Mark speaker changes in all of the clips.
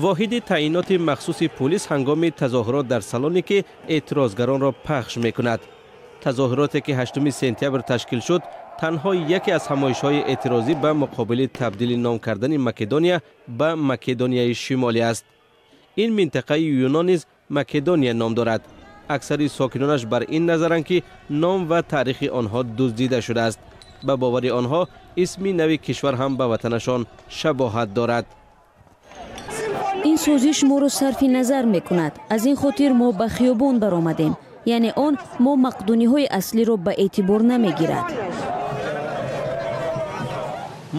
Speaker 1: Воҳиди таъиноти махсуси пулис ҳангоми тазоҳурот дар Салоники эътирозгаронро пахш мекунад. Тазоҳуроте ки 8 сентябр ташкил шуд, танҳо яке аз ҳамоишҳои эътирозӣ ба муқобили табдили ном кардани Македония ба Македонияи Шимолӣ аст. Ин минтақаи Юнон низ Македония ном дорад. Аксари сокинонаш бар ин назаранд, ки ном ва таърихи онҳо дуздида шудааст. Ба бовари онҳо, исми нави кишвар ҳам ба ватанашон шабоҳат дорад.
Speaker 2: Ин созиш моро сарфи назар мекунад. Аз ин хотир мо ба хиёбон баромадем, яъне он мо мақдуниҳои аслиро ба эътибор намегирад.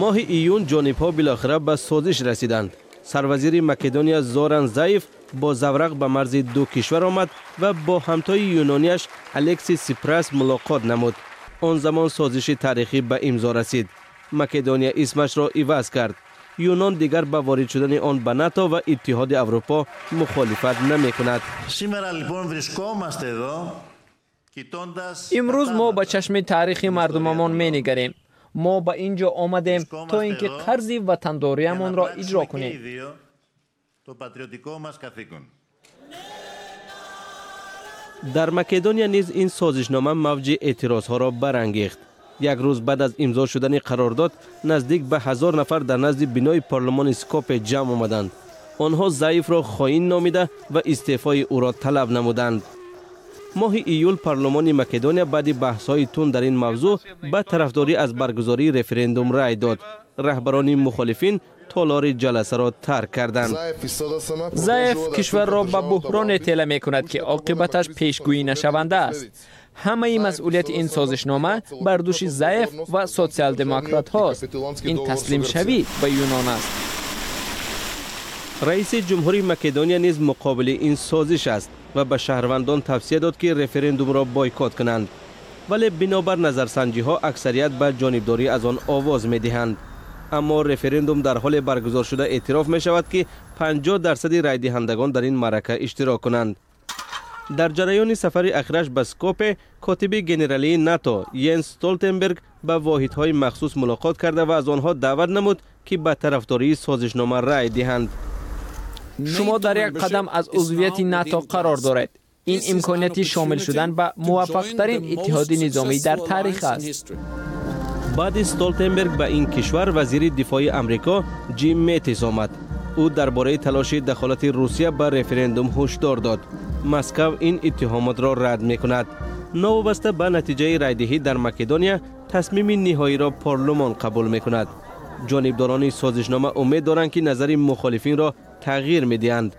Speaker 1: Моҳи июн ҷонибҳо билохира ба созиш расиданд. Сарвазири Македония Зоран Заев бо заврақ ба марзи ду кишвар омад ва бо ҳамтои юнонияш Алексис Сипрас мулоқот намуд. Он замон созиши таърихӣ ба имзо расид. Македония исмашро иваз кард. Юнон дигар ба ворид шудани он ба НАТО ва Иттиҳоди Аврупо мухолифат намекунад.
Speaker 3: Имрӯз мо ба чашми таърихи мардумамон менигарем. Мо ба ин ҷо омадем, то ин ки қарзи ватандориамонро иҷро кунем.
Speaker 1: Дар Македония низ ин созишнома мавҷи эътирозҳоро барангехт. Як рӯз баъд аз имзо шудани қарордод, наздик ба 1000 нафар дар назди бинои парлумони Скопе ҷамъ омаданд. Онҳо Заифро хоин номида ва истеъфои ӯро талаб намуданд. Моҳи июл парлумони Македония баъди баҳсҳои тунд дар ин мавзӯъ ба тарафдорӣ аз баргузории референдум рай дод. Раҳбарони мухолифин толори ҷаласаро тарк карданд.
Speaker 3: Заев кишварро ба буҳроне тела мекунад, ки оқибаташ пешгӯӣ нашаванда аст. Ҳамаи масъулияти ин созишнома бар дӯши Заев ва социал-демократҳост. Ин таслимшавӣ ба Юнон аст.
Speaker 1: Раиси ҷумҳури Македония низ муқобили ин созиш аст ва ба шаҳрвандон тавсия дод, ки референдумро бойкот кунанд. Вале бинобар назарсанҷиҳо аксарият ба ҷонибдорӣ аз он овоз медиҳанд. Аммо референдум дар ҳоле баргузор шуда эътироф мешавад, ки 50% райдиҳандагон дар ин маърака иштирок кунанд. Дар ҷараёни сафари ахираш ба Скопе, котиби генералии НАТО Йенс Столтенберг ба воҳидҳои махсус мулоқот карда ва аз онҳо даъват намуд, ки ба тарафдории созишнома рай диҳанд.
Speaker 3: Шумо дар як қадам аз узвияти НАТО қарор доред. Ин имконияти шомил шудан ба муваффақтарин иттиҳоди низомӣ дар таърих аст.
Speaker 1: Баъди Столтенберг ба ин кишвар вазири дифои Амрико Ҷим Метис омад. Ӯ дар бораи талоши дахолати Русия ба референдум ҳушдор дод. Москав ин иттиҳомотро рад мекунад. Новобаста ба натиҷаи райдиҳӣ дар Македония, тасмими ниҳоиро парлумон қабул мекунад. Ҷонибдорони созишнома умед доранд, ки назари мухолифинро тағйир медиҳанд.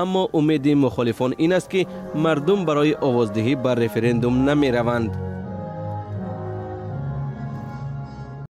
Speaker 1: Аммо умеди мухолифон ин аст, ки мардум барои овоздиҳӣ ба референдум намераванд.